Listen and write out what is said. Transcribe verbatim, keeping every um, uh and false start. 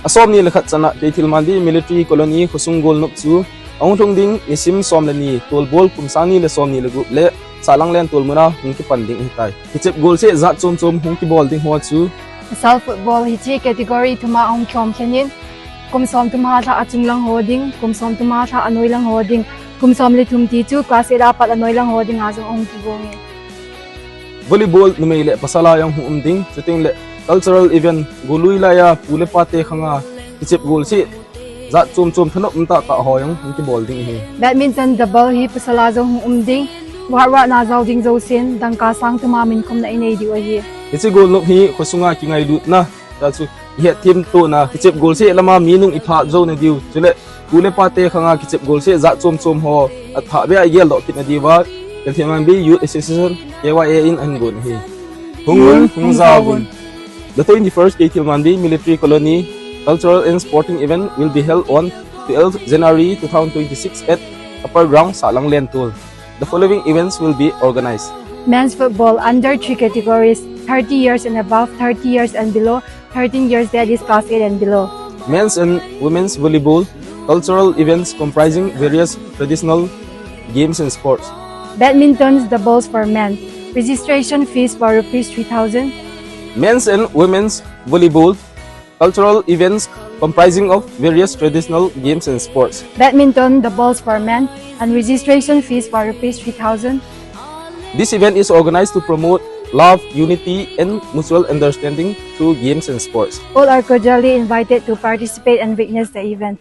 Asom ni le khat chana Keithelmanbi Military Colony khosung golnop chu ahung lhung ding nisim som le ni, tolbol kum sang ni le som ni le gup le Sahlang Lentol muna hung kipan ding ahitai. Kichep golseh jat chom chom hung kibol ding ho chu Asal football hiche category thuma ahung khom khen in, kum som thum a lha achung lang ho ding, kum som thum a lha anoi lang ho ding, kum som le thum ti chu class eight a pat anoi lang ho ding a jong ahung kigong e. Volleyball numei le pasal a jong hung um ding, chuteng le cultural event, golui laiya pu le pa te khanga kichep golseh jat chom chom thanop um tah tah ho jong hung kibol ding ahi. Badminton double hi pasal a jong hung um ding, vahrah na jao ding jousen, dangka sang thum a minkhomna inei diu ahi. Hiche golnop hi khosunga kingailutna, ta chu ihet them tona, kichep golseh lama mi nung iphah jou na diu, chule pu le pa te khanga kichep golseh jat chom chom ho athah beh a igel doh kit na diuva, Keithelmanbi Youth Association, K Y A in ahin gon ahi. Hung un, hung jao un. The twenty-first Keithelmanbi Military Colony Cultural and Sporting Event will be held on twelfth January two thousand twenty-six at Upper Ground, Sahlang Lentol. The following events will be organized. Men's football under three categories, thirty years and above, thirty years and below, thirteen years, that is class eight and below. Men's and women's volleyball, cultural events comprising various traditional games and sports. Badminton doubles for men. Registration fees for rupees three thousand. Men's and women's volleyball, cultural events comprising of various traditional games and sports. Badminton doubles for men and registration fees for rupees three thousand. This event is organized to promote love, unity, and mutual understanding through games and sports. All are cordially invited to participate and witness the event.